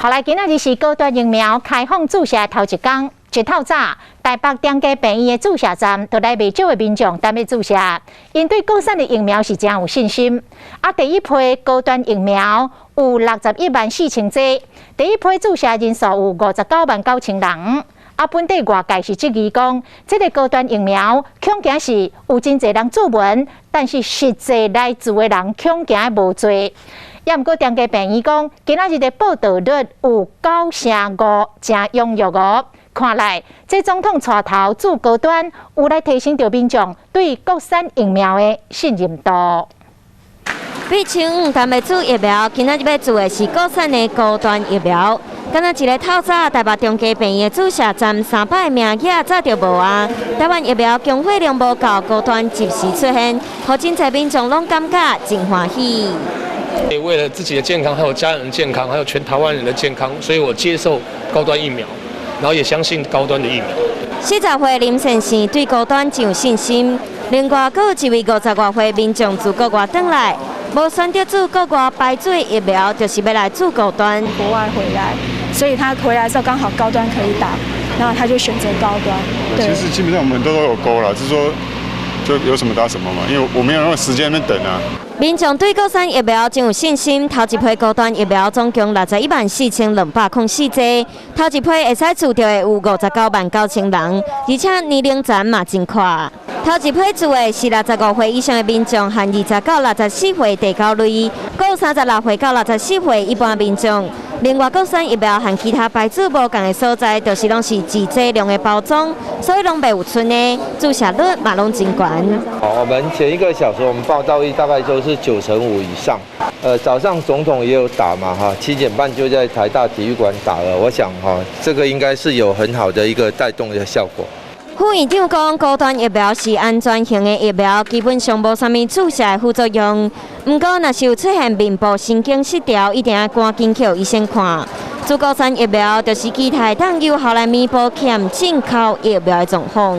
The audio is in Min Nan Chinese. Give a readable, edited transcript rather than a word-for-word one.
好來，今仔日是高端疫苗開放注射頭一工，一透早，台北長庚病院的注射站就來袂少的民眾等欲注射，𪜶對國產的疫苗是誠有信心。啊，第一批高端疫苗有61萬4千劑，第一批注射人數有59萬9千人。啊，本地外界是質疑講，這个高端疫苗恐驚是有真濟人注文，但是實際來注的人恐驚無濟。也毋過，長庚病院講，今仔日的報到率有9成5，誠踴躍哦。看來，這總統帶頭注高端，有來提升著民眾對國產疫苗的信任度。8,500等欲注疫苗，今仔日欲注的是國產的高端疫苗。敢若一个透早，台北長庚病院的注射站300个名額早就無啊。台灣疫苗供貨量無夠，高端及時出現，予真濟民眾攏感覺真歡喜。為了自己的健康，還有家人的健康，還有全台灣人的健康，所以我接受高端疫苗，然後也相信高端的疫苗。40歲林先生對高端真有信心。另外，閣有一位50外歲民眾自國外轉來，無選擇注國外牌子疫苗，就是欲來注高端。國外回來，所以他回來之後剛好高端可以打，然後他就選擇高端。其實基本上我們都有勾了，就是說就有什麼打什麼嘛，因為我沒有那個時間在那等啊。民眾對國產疫苗真有信心，頭一批高端疫苗總共614,204劑，頭一批會使注著的有59萬9千人，而且年齡層嘛真闊。頭一批注的是65歲以上的民眾，和20到64歲第九類，閣有36歲到64歲一般民眾。另外，國產疫苗和其他牌子無仝的所在，就是攏是一劑量的包裝，所以攏袂有賰的，注射率嘛攏真懸。好，我們前一個小時我們報到率大概都是95%以上。早上總統也有打嘛，哈，7點半就在台大體育館打了。我想哈，這個應該是有很好的一個帶動的效果。副院長講，高端疫苗是安全型的疫苗，基本上無啥物注射的副作用。毋過，若是有出現面部神經失調，一定愛趕緊去予醫生看。注國產疫苗就是期待當有效來彌補欠進口疫苗的狀況。